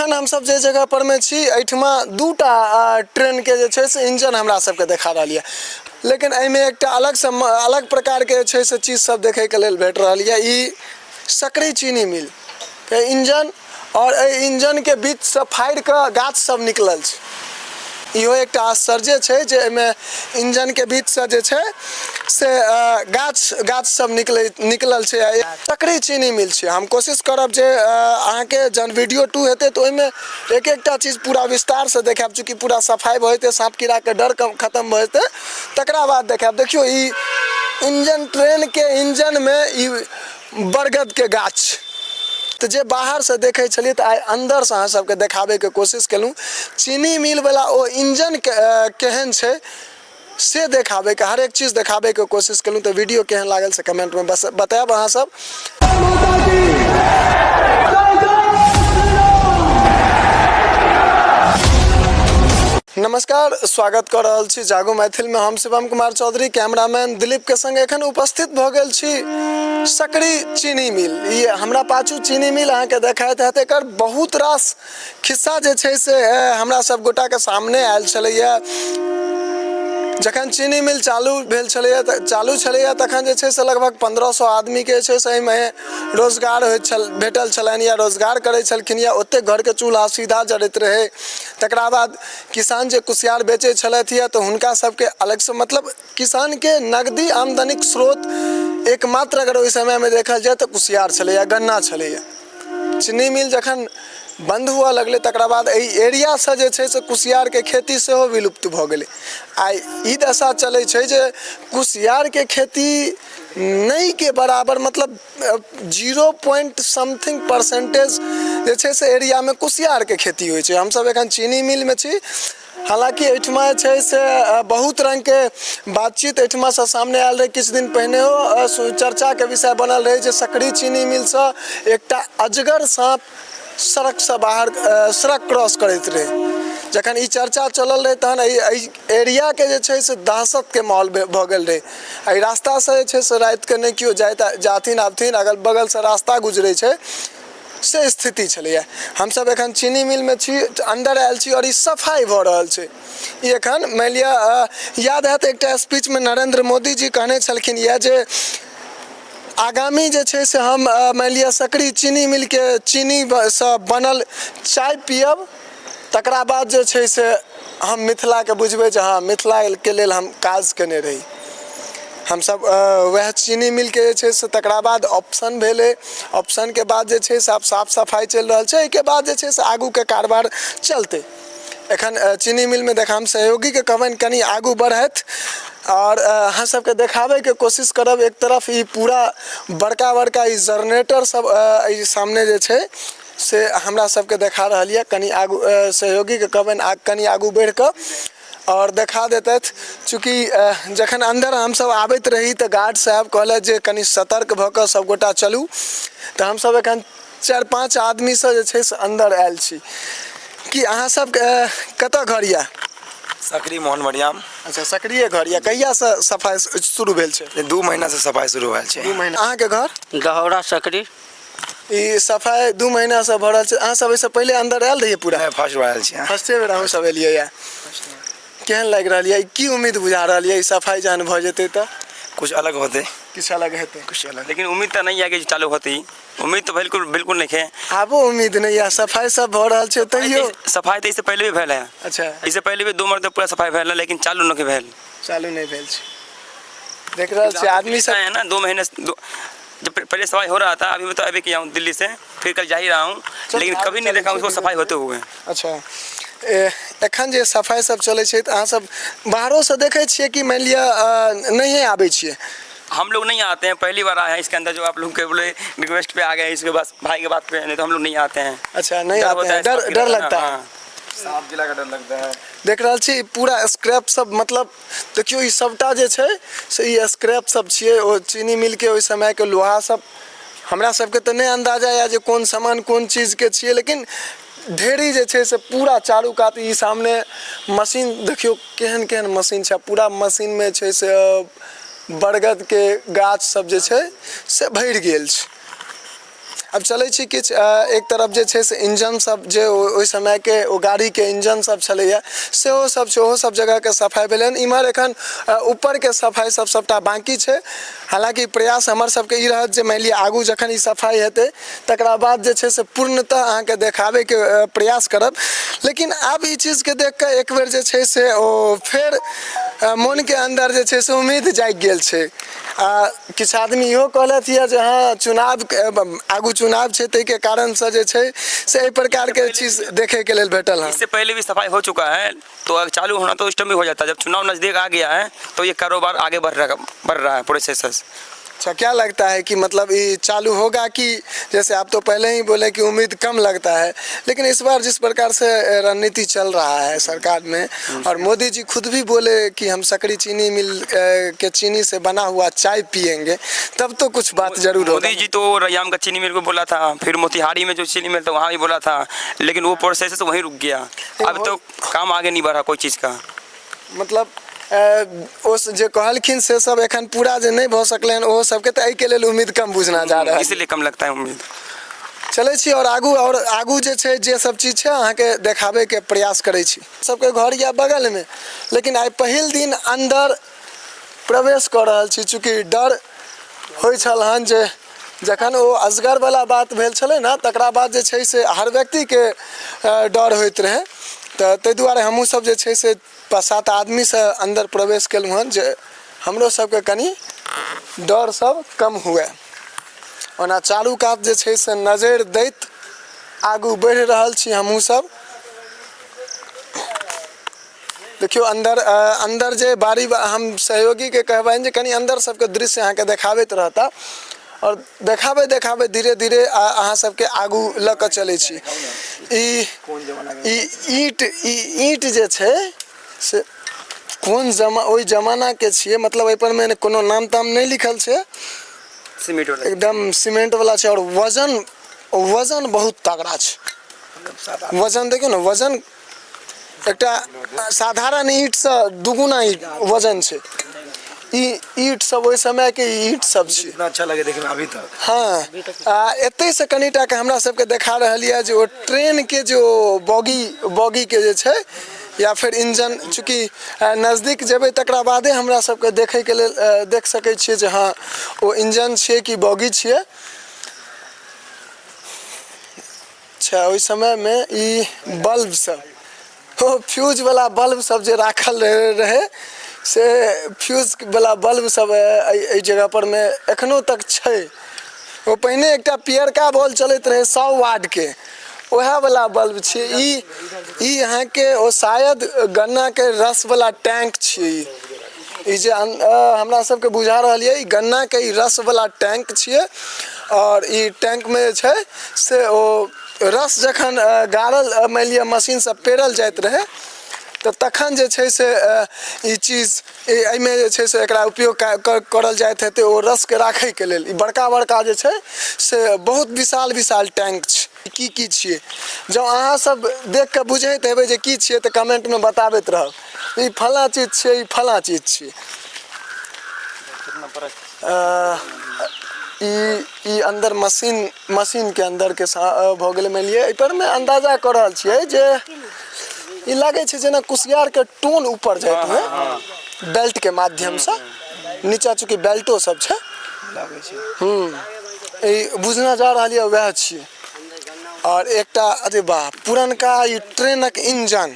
एखन हमसब जे जगह पर मे छी एहिठमा दूटा ट्रेनके जे छै से इंजन हमरा सबके देखा रहल यऽ। लेकिन एहिमे एकटा अलगसँ अलग प्रकारके जे छै से चीज सब देखैके लेल भेट रहल यऽ। ई सकरी चीनी मिलके इंजन आओर एहि इंजनके बीचसँ फाड़ि कऽ गाछ सब निकलल छै। इहो एकटा आश्चर्ये छै जे एहिमे इंजनके बीचसँ जे छै से गाछ गाछ सब निकलै निकलल छै। सकरी चीनी मिल छै। हम कोशिश करब जे अहाँके जहन वीडियो 2 हेतै तऽ ओहिमे एक एकटा चीज पूरा विस्तारसँ देखायब। चूँकि पूरा सफाइ भऽ जेतै, साँप कीड़ाके डर कम खतम भऽ जेतै, तकरा बाद देखायब। देखियौ ई इंजन ट्रेनके इंजनमे ई बरगदके गाछ तऽ जे बाहरसँ देखै छलियै तऽ आइ अन्दरसँ अहाँ सबके देखाबैके कोशिश केलहुँ। चीनी मिलवला ओ इंजन केहन छै से देखाबैके, हर एक चीज देखाबैके कोशिश केलहुँ। तऽ वीडियो केहन लागल से कमेंटमे बस बतायब अहाँ सब। नमस्कार, स्वागत कऽ रहल छी जागो मैथिलमे। हम शिवम कुमार चौधरी कैमरामैन दिलीप के संग एखन उपस्थित भऽ गेल छी सकरी चीनी मिल। ई हमरा पाछू चीनी मिल अहाँके देखाइत हैत। एकर बहुत रास खिस्सा जे छै से हमरा सब गोटाके सामने आयल छलैया। जखन चीनी मिल चालू भेल छलैया तऽ चालू छलैया तखन जे छै से लगभग 1500 आदमीके जे छै से एहिमे रोजगार होइत छल, भेटल छलनि या रोजगार करै छलखिन या ओतेक घरके चूल्हा सीधा जरैत रहै। तकरा बाद किसान जे कुसियार बेचै छलथि यऽ तऽ हुनका सबके अलगसँ, मतलब किसानके नगदी आमदनीक स्रोत एकमात्र अगर ओहि समयमे देखल जाय तऽ कुसियार छलैया, गन्ना छलैया। चीनी मिल जखन बन्द हुअ लगलै तकरा बाद एहि एरियासँ जे छै से कुसियारके खेती सेहो विलुप्त भऽ गेलै। आइ ई दशा चलै छै जे कुसियारके खेती नहिके बराबर, मतलब 0 पॉइंट समथिंग परसेंटेज जे छै से एरियामे कुसियारके खेती होइ छै। हमसब एखन चीनी मिलमे छी। हालाँकि एहिठमा जे छै से बहुत रङ्गके बातचीत एहिठमासँ सामने आयल रहै। किछु दिन पहिनेहो चर्चाके विषय बनल रहै जे सकरी चीनी मिलसँ एकटा अजगर साँप सड़कसँ बाहर सड़क क्रॉस करैत रहै। जखन ई चर्चा चलल रहै तहन एहि एरियाके जे छै से दहशतके माहौल भऽ गेल रहै। एहि रास्तासँ जे छै से रातिके नहि केओ जाइत जाथिन आबथिन, अगल बगलसँ रास्ता गुजरै छै से स्थिति छलैए। हमसब एखन चीनी मिलमे छी, अन्दर आयल छी और ई सफाइ भऽ रहल छै। ई एखन मानि लिअ याद हैत एकटा स्पीचमे नरेन्द्र मोदी जी कहने छलखिन यए जे आगामी जे छै से हम मानि लिअ सकरी चीनी मिलके चीनीसँ बनल चाय पियब, तकरा बाद जे छै से हम मिथिलाके बुझबै जे हँ मिथिलाके लेल हम काज केने रही। हमसब वएह चीनी मिलके जे छै से तकरा बाद ऑप्शन भेलै। ऑप्शनके बाद जे छै से आब साफ सफाइ चलि रहल छै। एहिके बाद जे छै से आगूके कारबार चलतै। एखन चीनी मिलमे देख हम सहयोगीके कहबनि कनि आगू बढ़थि आओर अहाँ सबके देखाबैके कोशिश करब। एक तरफ ई पूरा बड़का बड़का ई जनरेटर सब एहि सामने जे छै से हमरा सबके देखा रहल यऽ। कनि आगू सहयोगीके कहबनि कनि आगू बढ़िकऽ आओर देखा देतथि। चूँकि जखन अन्दर हमसब आबैत रही तऽ गार्ड साहेब कहलथि जे कनि सतर्क भऽ कऽ सबगोटा चलू। तऽ हमसब एखन 4-5 आदमीसँ जे छै से अन्दर आयल छी। कि अहाँ सबके कतऽ घर यऽ? सकरी मोहन मरियाम। अच्छा, सकरीये घर यऽ। कहियासँ सफाइ शुरू भेल छै? 2 महीनासँ सफाइ शुरू भेल छै। 2 महीना। अहाँके घर? गहौरा सकरी। ई सफाइ 2 महीनासँ भऽ रहल छै। अहाँ सब एहिसँ पहिले अन्दर आयल रहियै पूरा? नहि, फर्स्ट बार आयल छियै। फर्स्टे बेर अहूँ सब एलियै यऽ। केहन लागि रहल यऽ? की उम्मीद बुझा रहल यऽ ई सफाइ जहन भऽ जेतै तऽ? कुछ अलग होतै। किछु अलग हेतै। कुछ अलग। लेकिन उम्मीद तऽ नहि यऽ कि चालू होतै। उम्मीद तऽ बिल्कुल बिल्कुल नहीं है। आबो उम्मीद नहीं है? सफाई सब भऽ रहल छै तैयो? सफाई तऽ इससे पहले भी भेल है। अच्छा। इससे पहले भी 2 मरतबा पूरा सफाई भेल है, लेकिन चालू नहीं भेल। चालू नहीं भेल छै। देख रहल छी आदमी सब है ना, 2 महीने से, दो, जब पहले सफाई हो रहा था, अभी मैं तो अभी किया हूँ दिल्ली से, फिर कल जा ही रहा हूँ, लेकिन कभी नहीं देखा उसको सफाई होते हुए। अच्छा, एखन जे सफाई सब चलै छै तऽ अहाँ सब बाहरोसँ देखै छियै कि मानि लिअ नहिए आबै छियै? हम लोग नहीं आते हैं, पहली बार आए हैं इसके अंदर, जो आप लोग के बोले रिक्वेस्ट पे आ गए इसके बाद भाई के बात पे, नहीं तो हम लोग नहीं आते हैं। अच्छा, नहीं डर आते होता हैं, है, सांप डर कीड़ा का, लगता है। हाँ। सांप कीड़ा का डर लगता है। देख रहल छी पूरा स्क्रैप सब, मतलब देखियौ ई सबटा जे छै से ई स्क्रैप सब छियै। ओ चीनी मिलके ओहि समयके लोहा सब, हमरा सबके तऽ नहि अन्दाजा यऽ जे कोन सामान कोन चीजके छियै, लेकिन ढेरी जे छै से पूरा चारू कात। ई सामने मशीन देखियौ, केहन केहन मशीन छै। पूरा मशीनमे छै से बरगदके गाछ सब जे छै से भरि गेल छै। आब चलै छी किछु एक तरफ जे छै से इंजन सब जे ओहि समयके ओ गाड़ीके इंजन सब छलैए सेहो सब छै, ओहो सब जगहके सफाइ भेलै हन। इम्हर एखन ऊपरके सफाइ सब सबटा बाँकी छै। हालाँकि प्रयास हमर सबके ई रहत जे मानि लिअ आगू जखन ई सफाइ हेतै तकरा बाद जे छै से पूर्णतः अहाँके देखाबैके प्रयास करब। लेकिन आब ई चीजके देख कऽ एक बेर जे छै से ओ फेर मोनके अन्दर जे छै से उम्मीद जागि गेल छै। आ किछु आदमी इहो कहलथि यऽ जे हँ चुनाव आगू चुनाव छै, ताहिके कारणसँ जे छै से एहि प्रकारके चीज देखैके लेल भेटल हँ। इससे पहले भी सफाई हो चुका है, तो अगर चालू होना तो उस टाइम भी हो जाता है। जब चुनाव नज़दीक आ गया है तो ये कारोबार आगे बढ़ रहा है प्रोसेस। अच्छा, क्या लगता है कि मतलब ये चालू होगा कि जैसे आप तो पहले ही बोले कि उम्मीद कम लगता है, लेकिन इस बार जिस प्रकार से रणनीति चल रहा है सरकार में और मोदी जी खुद भी बोले कि हम सकरी चीनी मिल के चीनी से बना हुआ चाय पियेंगे, तब तो कुछ बात जरूर होगा। मोदी जी तो रैयाम का चीनी मिल को बोला था, फिर मोतिहारी में जो चीनी मिल था वहाँ भी बोला था, लेकिन वो प्रोसेस वहीं रुक गया। अब तो काम आगे नहीं बढ़ा कोई चीज़ का। मतलब ओ जे कहलखिन से सब एखन पूरा जे नहि भऽ सकलै हन ओहो सबके, तऽ एहिके लेल उम्मीद कम बुझना जा रहल। इसीलिए कम लगता है उम्मीद। चलै छी आओर आगू, आओर आगू जे छै जे सब चीज छै अहाँके देखाबैके प्रयास करै छी। सबके घर या बगलमे, लेकिन आइ पहिल दिन अन्दर प्रवेश कऽ रहल छी। चूँकि डर होइ छल हन जे जखन ओ अजगरवला बात भेल छलै ने, तकरा बाद जे छै से हर व्यक्तिके डर होइत रहै, तऽ ताहि दुआरे हमहूँ सब जे छै से 5-7 आदमीसँ अन्दर प्रवेश केलहुँ हन जे हमरो सबके कनि डर सब कम हुए। ओना चारू कात जे छै से नजरि दैत आगू बढ़ि रहल छी हमहूँ सब। देखियौ अन्दर, अन्दर जे बारी, हम सहयोगीके कहबनि जे कनि अन्दर सबके दृश्य अहाँके देखाबैत रहता आओर देखाबैत देखाबैत धीरे धीरे अहाँ सबके आगू लऽ कऽ चलै छी। ई ई ईंट, ई ईंट जे छै से कोन जमा ओहि जमानाके छियै, मतलब एहिपर मे कोनो नाम ताम नहि लिखल छै। सीमेंट वाला। एकदम सीमेंट वाला छै आओर वजन, वजन बहुत तगड़ा छै। वजन देखियौ ने, वजन एकटा साधारण ईंटसँ दुगुना ईंट वजन छै। ई ईंट सब ओहि समयके ईंट सब छै। इतना अच्छा लगे देखने में अभी तक। हँ, आ एतहिसँ कनिटाके हमरा सबके देखा रहल यऽ जे ओ ट्रेनके जे ओ बॉगी, बॉगीके जे छै या फेर इंजन। चूँकि नजदीक जेबै तकरा बादे हमरा सबके देखैके लेल देख सकै छियै जे हँ ओ इंजन छियै कि बॉगी छियै। अच्छा, ओहि समयमे ई बल्ब सब, ओ फ्यूजवला बल्ब सब जे राखल रहै से फ्यूजवला बल्ब सब एहि जगहपर मे एखनो तक छै। ओ पहिने एकटा पियरका बॉल चलैत रहै 100 वाटके, ओएहवला बल्ब छियै ई। ई अहाँके ओ शायद गन्नाके रसवला टैंक छियै ई। ई जे हमरा सबके बुझा रहल यऽ ई गन्नाके ई रसवला टैंक छियै आओर ई टैंकमे जे छै से ओ रस जखन गाड़ल, मानि लिअ मशीनसँ पेरल जाइत रहै, तऽ तखन जे छै से ई चीज एहिमे जे छै से एकरा उपयोग करल जाइत हेतै ओ रसके राखैके लेल। ई बड़का बड़का जे छै से बहुत विशाल विशाल टैंक छै। की की छियै, जँ अहाँ सब देख कऽ बुझैत हेबै जे की छियै तऽ कमेंटमे बताबैत रहब, ई फलाँ चीज छियै, ई फलाँ चीज छियै। ई ई अन्दर मशीन, मशीनके अन्दरके भऽ गेलै। मानि लिअ एहिपर मे अन्दाजा कऽ रहल छियै जे ई लागै छै जेना कुसियारके टोन ऊपर जाइत हुए बेल्टके माध्यमसँ नीचा, चूँकि बेल्टो सब छै। लागै छै। ई बुझना जा रहल यऽ वएह छियै। आओर एकटा अरे वाह, पुरनका ई ट्रेनक इंजन।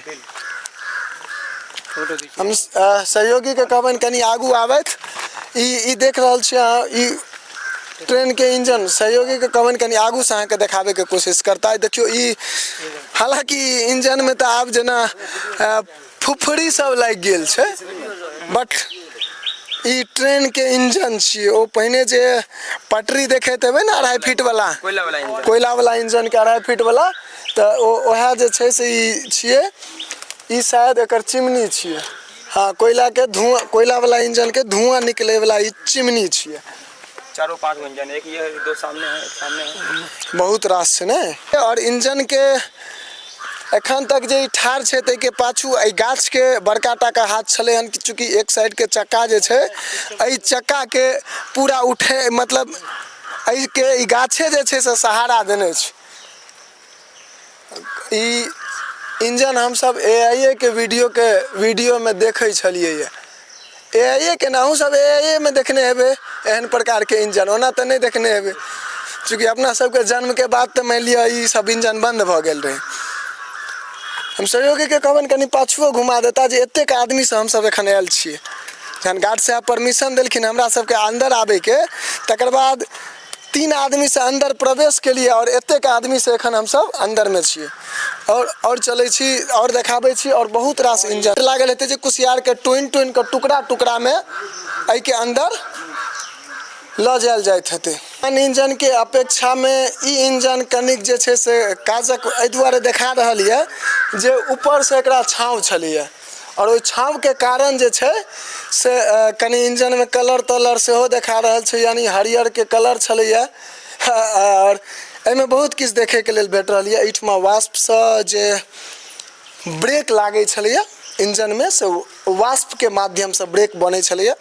हम सहयोगीके कहबनि कनि आगू आबथि। ई ई देख रहल छी अहाँ ई ट्रेनके इंजन। सहयोगीके कहबनि कनि आगूसँ अहाँके देखाबैके कोशिश करता। देखियौ ई, हालाँकि इंजनमे तऽ आब जेना फुफड़ी सब लागि गेल छै, बट ई ट्रेनके इंजन छियै। ओ पहिने जे पटरी देखैत हेबै ने 2.5 फीटवला, कोयला वाला इंजन, कोयलावला इंजनके 2.5 फीटवला, तऽ ओ ओएह जे छै से ई छियै। ई शायद एकर चिमनी छियै। हँ, कोयलाके धुआँ, कोयलावला इंजनके धुआँ निकलैवला ई चिमनी छियै। चारो पाँच गो इंजन, एक ये, दो सामने है, एक सामने है। बहुत रास छै ने। आओर इंजनके एखन तक जे ई ठाढ़ छै ताहिके पाछू एहि गाछके बड़का टाके हाथ छलै हन, चूँकि एक साइडके चक्का जे छै एहि चक्काके पूरा उठे, मतलब एहिके ई गाछे जे छै से सहारा देने छै। ई इंजन हमसब ए आई ए के वीडियोके वीडियोमे देखै छलियै। ए आई ए के ने, अहूँ सब ए आई ए मे देखने हेबै एहन प्रकारके इंजन। ओना तऽ नहि देखने हेबै, चूँकि अपना सबके जन्मके बाद तऽ मानि लिअ ई सब इंजन बन्द भऽ गेल रहै। हम सहयोगीके कहबनि कनि पाछुओ घुमा देता जे एतेक आदमीसँ हमसब एखन आयल छियै। जहन गार्ड साहेब परमिशन देलखिन हमरा सबके अन्दर आबैके, तकर बाद 3 आदमीसँ अन्दर प्रवेश केलियै आओर एतेक आदमीसँ एखन हमसब अन्दरमे छियै। आओर चलै छी आओर देखाबै छी। आओर बहुत रास इंजन लागल हेतै जे कुसियारके टोनि टोनि कऽ टुकड़ा टुकड़ामे एहिके अन्दर लऽ जायल जाइत हेतै। आन इंजनके अपेक्षामे ई इंजन कनिक जे छै से काजक एहि दुआरे देखा रहल यऽ जे ऊपरसँ एकरा छाँव छलैए, आओर ओहि छाँवके कारण जे छै से कनि इंजनमे कलर तलर सेहो देखा रहल छै, यानि हरियरके कलर छलैए। आओर एहिमे बहुत किछु देखैके लेल भेट रहल यऽ। एहिठमा वाष्पसँ जे ब्रेक लागै छलैए इंजनमे, से वाष्पके माध्यमसँ ब्रेक बनै छलैए,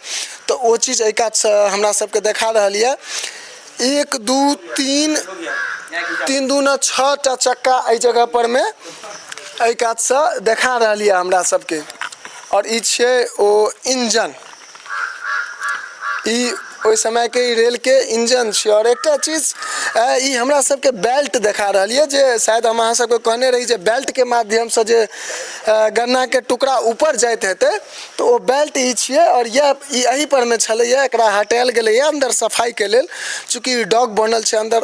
तऽ ओ चीज एहि कातसँ हमरा सबके देखा रहल यऽ। 1 2 3 3 2 9 6 टा चक्का एहि जगह पर मे एहि कातसँ देखा रहल यऽ हमरा सबके। आओर ई छियै ओ इंजन, ई ओहि समयके ई रेलके इंजन छियै। आओर एकटा चीज ई हमरा सबके बेल्ट देखा रहल यऽ, जे शायद हम अहाँ सबके कहने रही जे बेल्टके माध्यमसँ जे गन्नाके टुकड़ा ऊपर जाइत हेतै, तऽ ओ बेल्ट ई छियै। आओर इएह ई एही परमे छलैए, एकरा हटायल गेलैए अन्दर सफाइके लेल, चूँकि डॉग बनल छै अन्दर।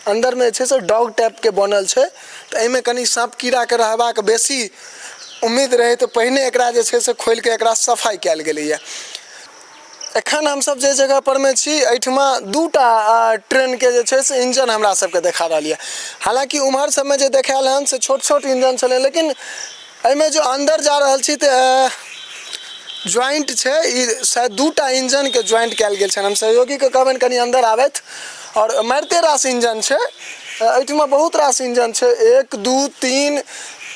अन्दरमे जे छै से डॉग टाइपके बनल छै, तऽ एहिमे कनि साँप कीड़ाके रहबाक बेसी उम्मीद रहै, तऽ पहिने एकरा जे छै से खोलिके एकरा सफाइ कयल गेलैए। एखन हमसब जे जगह परमे छी, एहिठमा 2टा ट्रेनके जे छै से इंजन हमरा सबके देखा रहल यऽ। हालाँकि उम्हर सबमे जे देखायल हन से छोट छोट इंजन छलै, लेकिन एहिमे जो अन्दर जा रहल छी तऽ ज्वाइंट छै। ई शायद 2टा इंजनके ज्वाइंट कयल गेल छनि। हम सहयोगीके कहबनि कनि अन्दर आबथि। आओर मारिते रास इंजन छै एहिठमा, बहुत रास इंजन छै। 1 2 3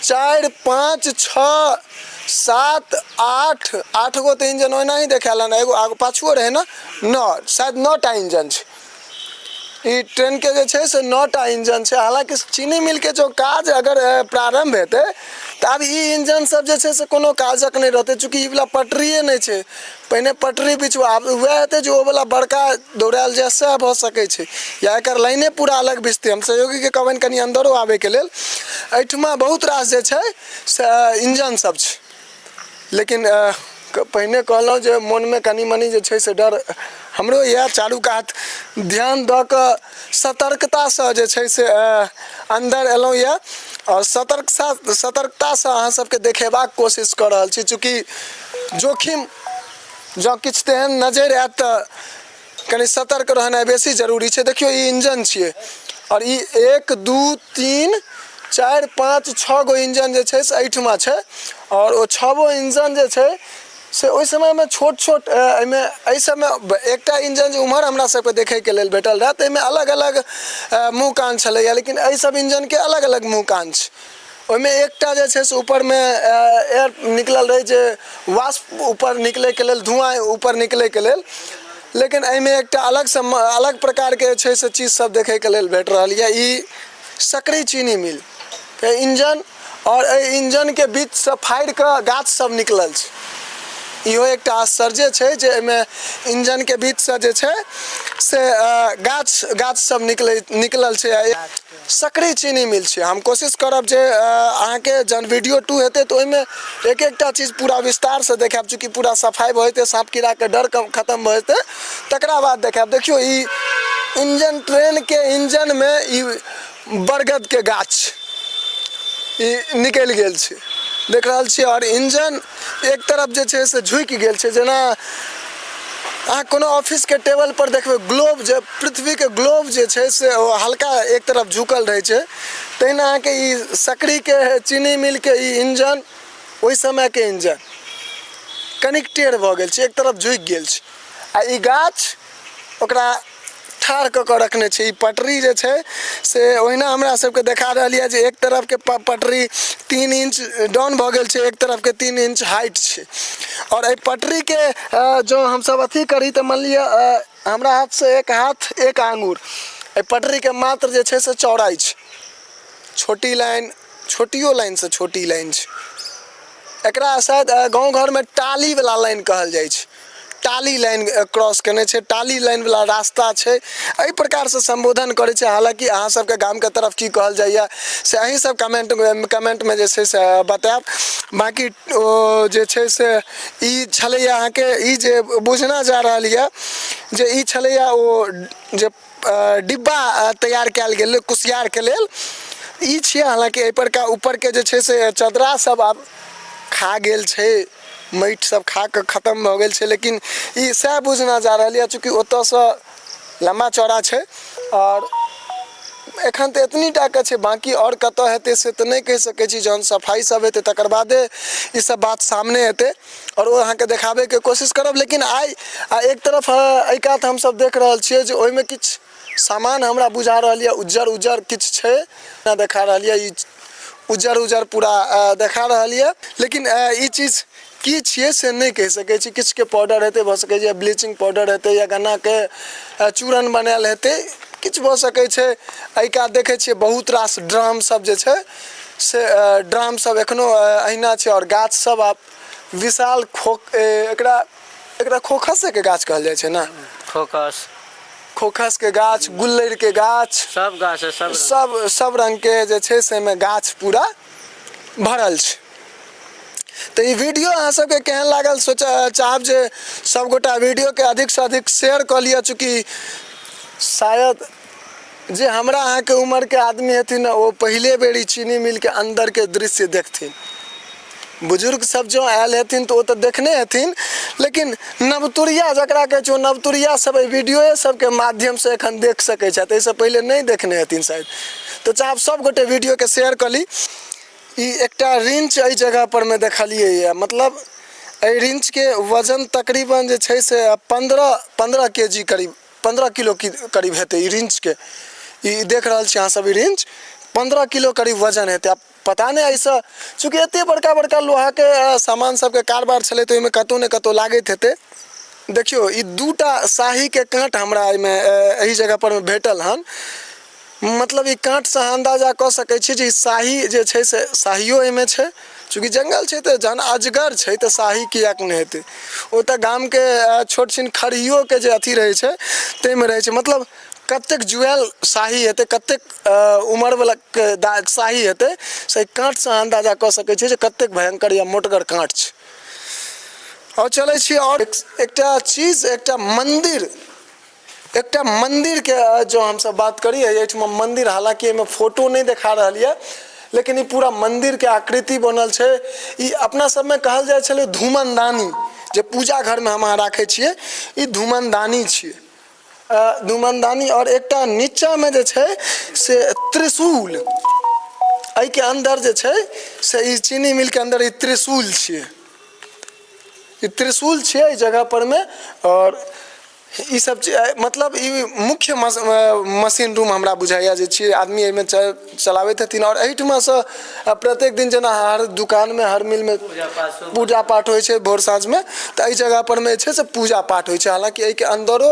4 5 6 7 8, 8 गो तऽ इंजन ओहिना ही देखायल हन। एगो आगू पाछुओ रहै ने, 9, शायद 9टा इंजन छै। ई ट्रेनके जे छै से 9टा इंजन छै। हालाँकि चीनी मिलके जो काज अगर प्रारम्भ हेतै, तऽ आब ई इंजन सब जे छै से कोनो काजक नहि रहतै, चूँकि ई वला पटरिए नहि छै। पहिने पटरी बिछू, आब वएह हेतै जे ओ वला बड़का दौड़ायल जाय, सएह भऽ सकै छै, या एकर लाइने पूरा अलग बिछतै। हम सहयोगीके कहबनि कनि अन्दरो आबैके लेल। एहिठमा बहुत रास जे छै से इंजन सब छै, लेकिन पहिने कहलहुँ जे मोनमे कनि मनि जे छै से डर हमरो यए। चारू कात ध्यान दऽ कऽ सतर्कतासँ जे छै से अन्दर एलहुँ यए, आओर सतर्कतासँ अहाँ सबके देखेबाक कोशिश कऽ रहल छी, चूँकि जोखिम जँ किछु तेहन नजरि आयत तऽ कनि सतर्क रहनाइ बेसी जरूरी छै। देखियौ, ई इंजन छियै, आओर ई 1 2 3 4 5 6 गो इंजन जे छै से एहिठमा छै। आओर ओ 6 गो इंजन जे छै से ओहि समयमे छोट छोट एहिमे एहि सबमे एकटा इंजन जे उम्हर हमरा सबके देखैके लेल भेटल रहए, ताहिमे अलग अलग मुँह कान छलैए, लेकिन एहि सब इंजनके अलग अलग मुँह कान छै। ओहिमे एकटा जे छै से ऊपरमे एयर निकलल रहै, जे वाष्प ऊपर निकलैके लेल, धुआँ ऊपर निकलैके लेल, लेकिन एहिमे एकटा अलगसँ अलग प्रकारके जे छै से चीज सब देखैके लेल भेट रहल यऽ। ई सकरी चीनी मिलके इंजन, आओर एहि इंजनके बीचसँ फाड़ि कऽ गाछ सब निकलल छै। इहो एकटा आश्चर्य छै जे एहिमे इंजनके बीचसँ जे छै से गाछ गाछ सब निकलल छै। सकरी चीनी मिल छै। हम कोशिश करब जे अहाँके जहन वीडियो 2 हेतै तऽ ओहिमे एक एकटा चीज पूरा विस्तारसँ देखायब, चूँकि पूरा सफाइ भऽ जेतै, साँप कीड़ाके डर कम खतम भऽ जेतै, तकरा बाद देखायब। देखियौ, ई इंजन, ट्रेनके इंजनमे ई बरगदके गाछ ई निकलि गेल छै, देख रहल छियै। आओर इंजन एक तरफ जे छै से झुकि गेल छै, जेना अहाँ कोनो ऑफिसके टेबल पर देखबै ग्लोब, जे पृथ्वीके ग्लोब जे छै से ओ हल्का एक तरफ झुकल रहै छै, तहिना अहाँके ई सकरीके चीनी मिलके ई इंजन, ओहि समयके इंजन कनिक टेढ़ भऽ गेल छै, एक तरफ झुकि गेल छै, आ ई गाछ ओकरा ठाढ़ कऽ कऽ रखने छै। ई पटरी जे छै से ओहिना हमरा सबके देखा रहल यऽ जे एक तरफके पटरी 3 इंच डाउन भऽ गेल छै, एक तरफके 3 इंच हाइट छै। आओर एहि पटरीके जँ हमसब अथी करी तऽ मानि लिअ हमरा हाथसँ एक हाथ एक आङ्गुर एहि पटरीके मात्र जे छै से चौड़ाइ छै। छोटी लाइन, छोटियो लाइनसँ छोटी लाइन छै। एकरा शायद गाँव घरमे टालीवला लाइन कहल जाइ छै। टाली लाइन क्रॉस केने छै, टाली लाइनवला रास्ता छै, एहि प्रकारसँ सम्बोधन करै छै। हालाँकि अहाँ सबके गामके तरफ की कहल जाइए से अहीं सब कमेन्टमे जे छै से बतायब। बाँकी ओ जे छै से ई छलैए अहाँके ई जे बुझना जा रहल यऽ जे ई छलैए ओ जे डिब्बा तैयार कयल गेल कुसियारके लेल ई छियै। हालाँकि एहिपर का ऊपरके जे छै से चदरा सब आब खा गेल छै, माटि सब खा कऽ खतम भऽ गेल छै, लेकिन ई सएह बुझना जा रहल यऽ, चूँकि ओतऽसँ लम्बा चौड़ा छै आओर एखन तऽ एतनी टाके छै, बाँकी आओर कतऽ हेतै से तऽ नहि कहि सकै छी। जहन सफाइ सब हेतै तकर बादे ई सब बात सामने एतै आओर ओ अहाँके देखाबैके कोशिश करब। लेकिन आइ एक तरफ एहि कात हमसब देख रहल छियै जे ओहिमे किछु सामान हमरा बुझा रहल यऽ उज्जर उज्जर किछु छै देखा रहल यऽ, ई उज्जर उज्जर पूरा देखा रहल यऽ, लेकिन ई चीज की छियै से नहि कहि सकै छी। किछुके पाउडर हेतै, भऽ सकै छै ब्लीचिंग पाउडर हेतै या गन्नाके चूरन बनायल हेतै, किछु भऽ सकै छै। एहि कात देखै छियै बहुत रास ड्राम सब जे छै से ड्राम सब एखनो अहिना छै आओर गाछ सब आब विशाल खोक एकरा एकरा खोखसेके गाछ कहल जाइ छै ने? खोखस। खोखसके गाछ, गुल्लरिके गाछ, सब गाछ है, सब रंग। सब रङ्गके जे छै से एहिमे गाछ पूरा भरल छै। तऽ ई वीडियो अहाँ सबके केहन लागल सोच चाहब जे सबगोटा वीडियोके अधिकसँ अधिक शेयर कऽ लिअ, चूँकि शायद जे हमरा अहाँके उमरके आदमी हेथिन ओ पहिले बेर ई चीनी मिलके अन्दरके दृश्य देखथिन। बुजुर्ग सब जँ आयल हेथिन तऽ ओ तऽ देखने हेथिन, लेकिन नवतुरिया जकरा कहै छै ओ नवतुरिया सब एहि वीडियोए सबके माध्यमसँ एखन देख सकै छथि, एहिसँ पहिले नहि देखने हेथिन शायद। तऽ चाहब सबगोटे वीडियोके शेयर कऽ ली। ई एकटा रिंच एहि जगह पर मे देखलियै यऽ, मतलब एहि रिंच के वजन तकरीबन जे छै से 15 के जी करीब, 15 किलो करीब हेतै ई रिंच के। ई देख रहल छी अहाँ सब, ई रिंच 15 किलो करीब वजन हेतै। आब पता नहि एहिसँ, चूँकि एते बड़का बड़का लोहा के सामान सबके कारबार छलै तऽ ओहिमे कतौ ने कतौ लागैत हेतै। देखियौ ई दूटा शाही के काँट हमरा एहिमे एहि जगह पर मे भेटल हन। मतलब ई काँटसँ अहाँ अन्दाजा कऽ सकै छी जे ई शाही जे छै से शाहियो एहिमे छै। चूँकि जङ्गल छै तऽ जहन अजगर छै तऽ शाही किएक नहि हेतै? ओ तऽ गामके छोट छिन खरहियोके जे अथी रहै छै ताहिमे रहै छै। मतलब कतेक जुआयल शाही हेतै, कतेक उमरवला के शाही हेतै से एहि काँटसँ अहाँ अन्दाजा कऽ सकै छियै जे कतेक भयङ्कर या मोटगर काँट छै। आओर चलै छी आओर एकटा चीज, एकटा मन्दिर, एकटा मन्दिरके जँ हमसब बात करी, एहिठमा मन्दिर, हालाँकि एहिमे फोटो नहि देखा रहल यऽ, लेकिन ई पूरा मन्दिरके आकृति बनल छै। ई अपना सबमे कहल जाइ छलै धूमनदानी, जे पूजा घरमे हम अहाँ राखै छियै, ई धूमनदानी छियै, धूमनदानी। आओर एकटा नीचाँमे जे छै से त्रिशूल, एहिके अन्दर जे छै से ई चीनी मिलके अन्दर ई त्रिशूल छियै, ई त्रिशूल छियै एहि जगह परमे। आओर ई सब मतलब ई मुख्य मशीन रूम हमरा बुझाइए जे छियै, आदमी एहिमे चलाबैत हेथिन। आओर एहिठुमासँ प्रत्येक दिन जेना हर दुकानमे हर मिलमे पूजा पाठ होइ छै भोर साँझमे, तऽ एहि जगह परमे जे छै से पूजा पाठ होइ छै। हालाँकि एहिके अन्दरो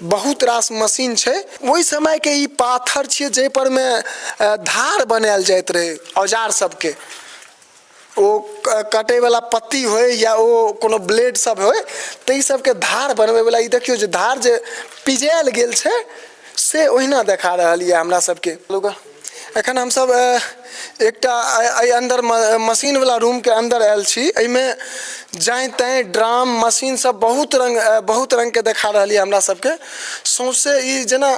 बहुत रास मशीन छै। ओहि समयके ई पाथर छियै जाहि परमे धार बनायल जाइत रहै औजार सबके, ओ कटैवला पत्ती होइ या ओ कोनो ब्लेड सब होइ, तऽ ई सबके धार बनबैवला। ई देखियौ जे धार जे पिजायल गेल छै से ओहिना देखा रहल यऽ हमरा सबके। एखन हमसब एकटा एहि अन्दर मशीनवला रूमके अन्दर आयल छी। एहिमे जाँय ताँय ड्राम मशीन सब बहुत रङ्गके देखा रहल यऽ हमरा सबके सौँसे। ई जेना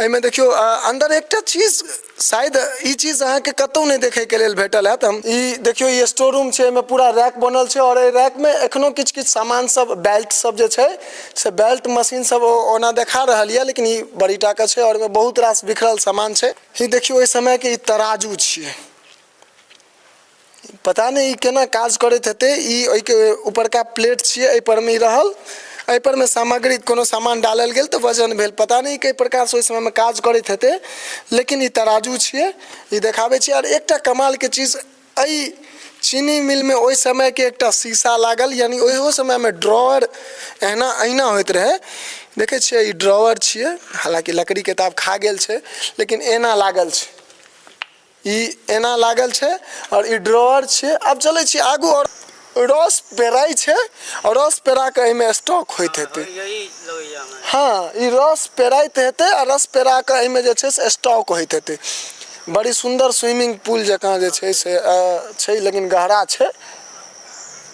एहिमे देखियौ अन्दर एकटा चीज, शायद ई चीज अहाँके कतहु नहि देखैके लेल भेटल हैत। हम ई देखियौ, ई स्टोर रूम छै, एहिमे पूरा रैक बनल छै आओर एहि रैकमे एखनो किछु किछु सामान सब, बेल्ट सब जे छै से बेल्ट मशीन सब ओना देखा रहल यऽ, लेकिन ई बड़ी टाके छै आओर एहिमे बहुत रास बिखरल सामान छै। ई देखियौ ओहि समयके ई तराजू छियै, पता नहि ई केना काज करैत हेतै। ई ओहिके उपरका प्लेट छियै, एहिपर मे ई रहल, एहिपर मे सामग्री कोनो सामान डालल गेल तऽ वजन भेल। पता नहि ई कै प्रकारसँ ओहि समयमे काज करैत हेतै, लेकिन ई तराजू छियै, ई देखाबै छियै। आओर एकटा कमालके चीज, एहि चीनी मिलमे ओहि समयके एकटा शीशा लागल, यानि ओहियो समयमे ड्रॉअर एहिना अहिना होइत रहै। देखै छियै ई ड्रॉवर छियै, हालाँकि लकड़ीके तऽ आब खा गेल छै, लेकिन एना लागल छै, ई एना लागल छै आओर ई ड्रॉवर छियै। आब चलै छी आगू आओर रस पेराइ छै आओर रस पेरा कऽ एहिमे स्टॉक होइत हेतै। हँ, ई रस पेराइत हेतै आ रस पेरा कऽ एहिमे जे छै से स्टॉक होइत हेतै। बड़ी सुन्दर स्विमिंग पूल जकाँ जे छै से छै, लेकिन गहरा छै,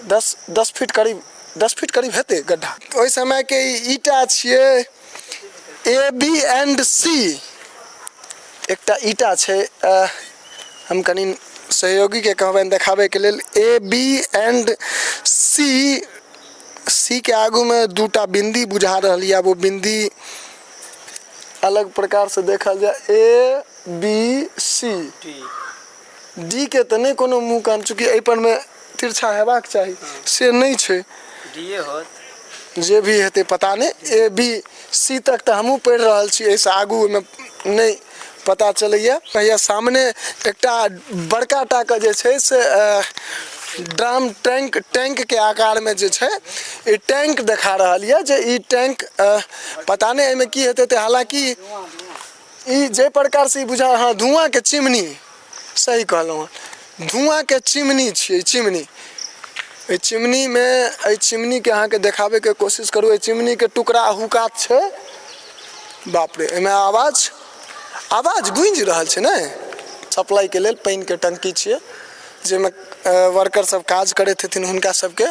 10 फीट करीब, 10 फीट करीब हेतै गड्ढा। ओहि समयके ई ईटा छियै, ए बी एंड सी एकटा ईटा छै। हम कनि सहयोगीके कहबनि देखाबैके लेल। A B and C, C के आगूमे दूटा बिन्दी बुझा रहल यऽ। आब ओ बिन्दी अलग प्रकारसँ देखल जाय। ए बी सी डी के तऽ नहि कोनो मुँह कान, चूँकि एहिपर मे तिरछा हेबाक चाही, से नहि छै। डीए होत। जे भी हेतै पता नहि। ए बी सी तक तऽ हमहूँ पढ़ि रहल छी, एहिसँ आगू ओहिमे नहि पता चलैए। हैया सामने एकटा बड़का टाके जे छै से ड्राम टैंक, टैंकके आकारमे जे छै ई टैंक देखा रहल यऽ, जे ई टैंक पता नहि एहिमे की हेतै। तऽ हालाँकि ई जाहि प्रकारसँ ई बुझा, हँ, धुआँके चिमनी, सही कहलहुँ हँ, धुआँके चिमनी छियै चिमनी। एहि चिमनीमे, एहि चिमनीके अहाँके देखाबैके कोशिश करू। एहि चिमनीके टुकड़ा हुकात छै। बाप रे, एहिमे आवाज आवाज गूँजि रहल छै ने। सप्लाइके लेल पानिके टंकी छियै, जाहिमे वर्कर सब काज करैत हेथिन, हुनका सबके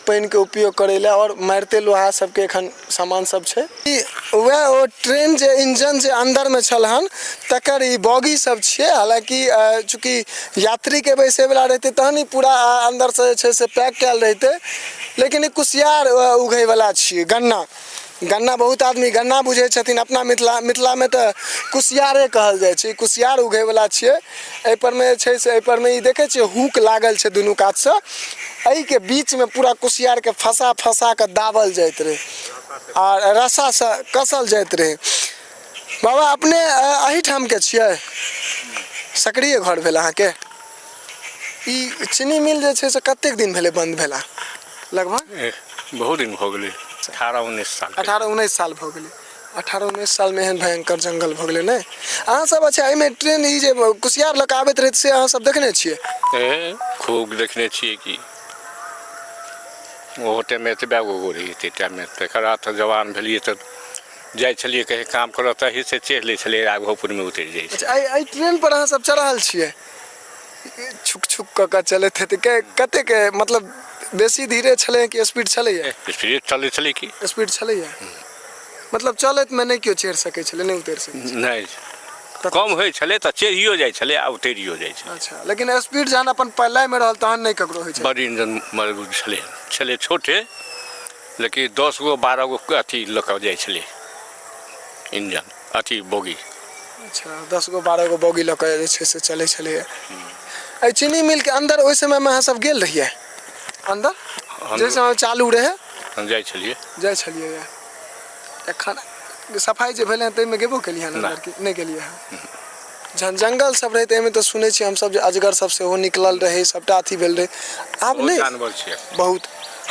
पानिके उपयोग करै लए। आओर मारिते लोहा सबके एखन सामान सब छै। ई वएह ओ ट्रेन जे इंजन जे अन्दरमे छल हन तकर ई बॉगी सब छियै। हालाँकि चूँकि यात्रीके बैसैवला रहितै तहन ई पूरा अन्दरसँ जे छै से पैक कयल रहितै, लेकिन ई कुसियार उघैवला छियै। गन्ना, गन्ना, बहुत आदमी गन्ना बुझै छथिन, अपना मिथिला मिथिलामे तऽ कुसियारे कहल जाइ छै। ई कुसियार उघैवला छियै। एहिपर मे जे छै से एहिपर मे ई देखै छियै हुक लागल छै दुनू कातसँ, एहिके बीचमे पूरा कुसियारके फँसा फँसा कऽ दाबल जाइत रहै आ रस्सासँ कसल जाइत रहै। बाबा, अपने एहिठामके छियै? सकड़िए घर भेल अहाँके? ई चीनी मिल जे छै से कतेक दिन भेलै बन्द भेला लगभग? बहुत दिन भऽ गेलै, 18-19 साल। 18-19 साल भऽ गेलै। 18-19 सालमे एहन भयंकर जंगल भऽ गेलै ने? अहाँ सब, अच्छा, एहिमे ट्रेन ई जे कुसियार लऽ कऽ आबैत रहै से अहाँ सब देखने छियै? ए, खूब देखने छियै की। ओहो टाइममे एतबे गो रहै, ताहि टाइममे। तकर बाद तऽ जवान भेलियै तऽ जाइ छलियै कहीं काम करऽ, तहीसँ चढ़ि लै छलियै, राघोपुरमे उतरि जाइ छलियै। अच्छा, एहि ट्रेन पर अहाँ सब चढ़ल छियै? छुक छुक कऽ कऽ चलैत हेतै। कतेक, मतलब बेसी धीरे छलै कि स्पीड छलैए? स्पीड चलै छलै की। स्पीड छलैए, मतलब चलैतमे नहि केओ चढ़ि सकै छलै, नहि उतरि सकै छलै? नहि, कम होइ छलै तऽ चढ़ियो जाइ छलै आ उतरियो जाइ छलै। अच्छा, लेकिन स्पीड जहन अपन पलायमे रहल तहन नहि ककरो होइ छलै? बड़ इंजन मजबूत छलै, छलै छोटे, लेकिन 10 गो 12 गो अथी लऽ कऽ जाइ छलै इंजन, अथी बोगी। अच्छा, 10 गो 12 गो बोगी लऽ कऽ जे छै से चलै छलैए। एहि चीनी मिलके अन्दर ओहि समयमे अहाँ सब गेल रहियै अन्दर, जाहि समयमे चालू रहै? हम जाइ छलियै। जाइ छलियै। एखन सफाइ जे भेलै हँ ताहिमे गेबो केलियै हन अन्दर कि नहि गेलियै हँ? जहन जंगल सब रहै ताहिमे तऽ सुनै छियै हमसब जे अजगर सब सेहो निकलल रहै, सबटा अथी भेल रहै। आब बहुत नहि जानवर छै बहुत।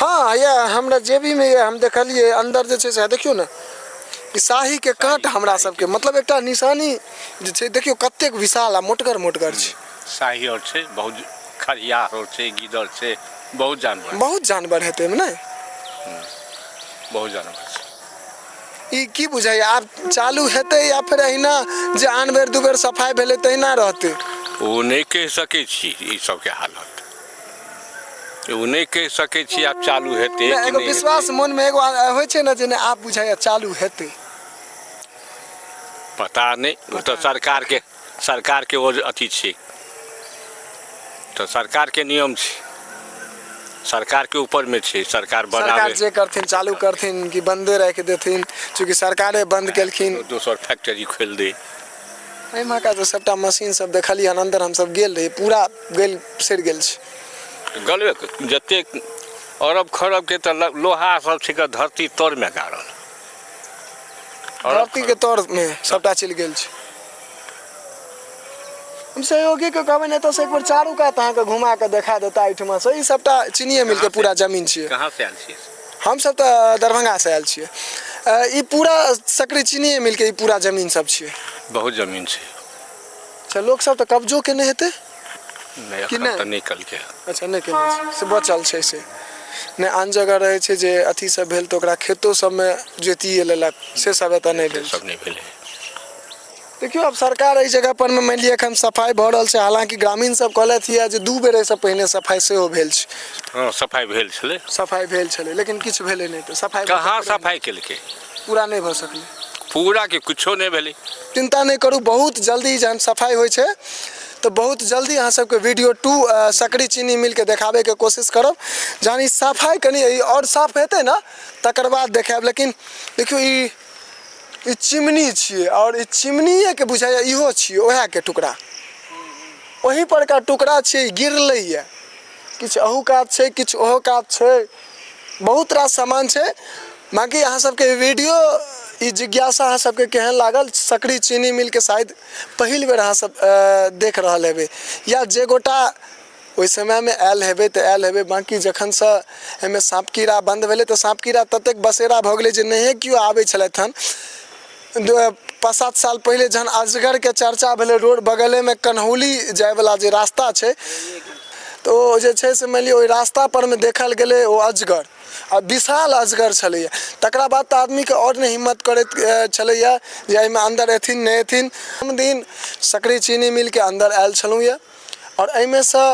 हँ, यऽ हमरा जेबीमे यऽ, हम देखलियै अन्दर जे छै से देखियौ ने, ई शाहीके काँट हमरा सबके मतलब एकटा निशानी जे छै, देखियौ कतेक विशाल आ मोटगर मोटगर छै। शाही आओर छै बहुत, खरिया आओर छै, गीदड़ छै, बहुत जानवर। बहुत जानवर हेतै एहिमे ने? बहुत जानवर छै। ई की बुझाइए, आब चालू हेतै या फेर अहिना जे आन बेर दू बेर सफाइ भेलै तहिना रहतै? ओ नहि कहि सकै छी। ई सबके हालत ओ नहि कहि सकै छी, आब चालू हेतै नहि, कि एगो नहि विश्वास हेतै। मोनमे एगो होइ छै ने जे नहि आब बुझाइए चालू हेतै। पता नहि, ओ तऽ सरकारके सरकारके ओ अथी छै, तऽ सरकारके नियम छै, सरकारके ऊपरमे छै, सरकार सरकार बनाबै जे करथिन, चालू करथिन कि बन्दे राखि देथिन, चूँकि सरकारे बन्द केलखिन। दोसर फैक्ट्री खोलि दै। एहिमे का तऽ सबटा मशीन सब देखलियै हन, अन्दर हमसब गेल रही, पूरा गलि सड़ि गेल छै। गलबे जतेक अरब खरबके तऽ लोहा सब छै कऽ धरती तरमे गाड़ल। अरब धरतीके तरमे सबटा चलि गेल छै। हम सहयोगीके कहबनि एतऽसँ एक बेर चारू कात अहाँके घुमा कऽ देखा देता एहिठुमासँ। ई सबटा चीनिये मिलके पूरा जमीन छियै। कहाँ से आयल छियै? हमसब तऽ दरभंगासँ आयल छियै। ई पूरा सकरी चीनीए मिलके ई पूरा जमीन सब छियै? बहुत जमीन छै। अच्छा, लोक सब तऽ कब्जो केने हेतै? नहि, कि एखन नहि? तऽ नहि केलकै। अच्छा, नहि केने छै, से बचल छै। से नहि, आन जगह रहै छै जे अथी सब भेल तऽ ओकरा खेतो सबमे जोतिए लेलक, से सब एतऽ नहि भेल। से सब नहि भेलै। देखियौ, आब सरकार एहि जगह पर मे मानि लिअ एखन सफाइ भऽ रहल छै। हालांकि ग्रामीण सब कहलथि यऽ जे 2 बेर एहिसँ पहिने सफाइ सेहो भेल छै। हँ, सफाइ भेल छलै। सफाइ भेल छलै, लेकिन किछु भेलै नहि। तऽ सफाइ कहाँ सफाइ केलकै? पूरा नहि भऽ सकलै। पूरा के किछो नहि भेलै। चिन्ता नहि करू, बहुत जल्दी जहन सफाइ होइ छै तऽ बहुत जल्दी अहाँ सबके वीडियो 2 सकरी चीनी मिलके देखाबैके कोशिश करब। जहन ई सफाइ कनि आओर साफ हेतै ने, तकर बाद देखायब। लेकिन देखियौ, ई चिमनी छियै आओर ई चिमनिएके बुझाइए इहो छियै, उएहके टुकड़ा, ओही परका टुकड़ा छियै। गिरलैए किछु अहू कात छै, किछु ओहो कात छै, बहुत रास सामान छै। बाँकी अहाँ सबके वीडियो ई जिज्ञासा अहाँ सबके केहन लागल? सकरी चीनी मिलके शायद पहिल बेर अहाँ सब देख रहल हेबै, या जे गोटा ओहि समयमे आयल हेबै तऽ आयल हेबै। बाँकी जखनसँ एहिमे साँप कीड़ा बन्द भेलै तऽ साँप कीड़ा ततेक बसेरा भऽ गेलै जे नहिए केओ आबै छलथि हन। 5-7 साल पहिले जहन अजगरके चर्चा भेलै, रोड बगलेमे कन्हौली जायवला जे रास्ता छै, तऽ ओ जे छै से मानि लिअ ओहि रास्ता परमे देखल गेलै ओ अजगर, आ विशाल अजगर छलैए। तकरा बाद तऽ आदमीके आओर नहि हिम्मत करैत छलैए जे एहिमे अन्दर एथिन नहि एथिन। हम दिन सकरी चीनी मिलके अन्दर आयल छलहुँ यऽ आओर एहिमे सँ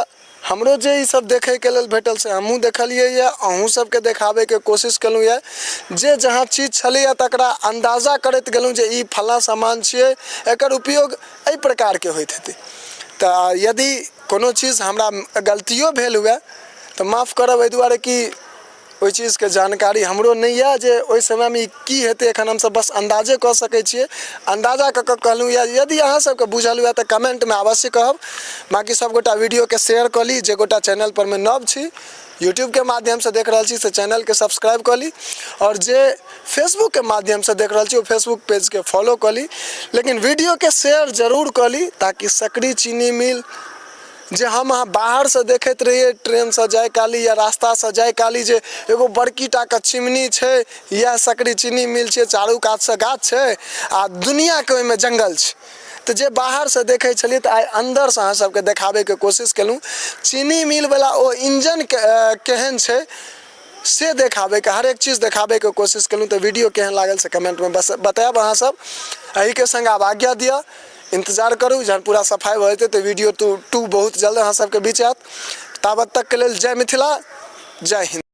हमरो जे ई सब देखैके लेल भेटल से हमहूँ देखलियै यऽ, अहूँ सबके देखाबैके कोशिश केलहुँ यऽ। जे जहाँ चीज छलैए तकरा अन्दाजा करैत गेलहुँ जे ई फलाँ सामान छियै, एकर उपयोग एहि प्रकारके होइत हेतै। तऽ यदि कोनो चीज हमरा गलतियो भेल हुए तऽ माफ करब, एहि दुआरे कि ओहि चीजके जानकारी हमरो नहि यऽ जे ओहि समयमे ई की हेतै। एखन हमसब बस अन्दाजे कऽ सकै छियै, अन्दाजा कऽ कऽ कहलहुँ यऽ। यदि अहाँ सबके बुझल हुए तऽ कमेन्टमे अवश्य कहब। बाँकी सबगोटा वीडियोके शेयर कऽ ली। जे गोटा चैनल परमे नव छी, यूट्यूबके माध्यमसँ देख रहल छी, से चैनलके सब्सक्राइब कऽ ली, आओर जे फेसबुकके माध्यमसँ देख रहल छी ओ फेसबुक पेजके फॉलो कऽ ली, लेकिन वीडियोके शेयर जरूर कऽ ली, ताकि सकरी चीनी मिल जे हम अहाँ बाहरसँ देखैत रहियै ट्रेनसँ जाय काली या रास्तासँ जाय काली, जे एगो बड़की टाके चिमनी छै, इएह सकरी चीनी मिल छै। चारू कातसँ गाछ छै आ दुनिआँके ओहिमे जङ्गल छै। तऽ जे बाहरसँ देखै छलियै, तऽ आइ अन्दरसँ अहाँ सबके देखाबैके कोशिश केलहुँ। चीनी मिलवला ओ इंजन केहन छै से देखाबैके, हरेक चीज देखाबैके कोशिश केलहुँ। तऽ वीडियो केहन लागल से कमेंटमे बस बतायब अहाँ सब। एहिके संग आब आज्ञा दिअ, इंतजार करू, जहन पूरा सफाइ भऽ जेतै तऽ वीडियो 2 बहुत जल्द अहाँ सबके बीच आयत। ताबत तकके लेल जय मिथिला, जय हिन्द।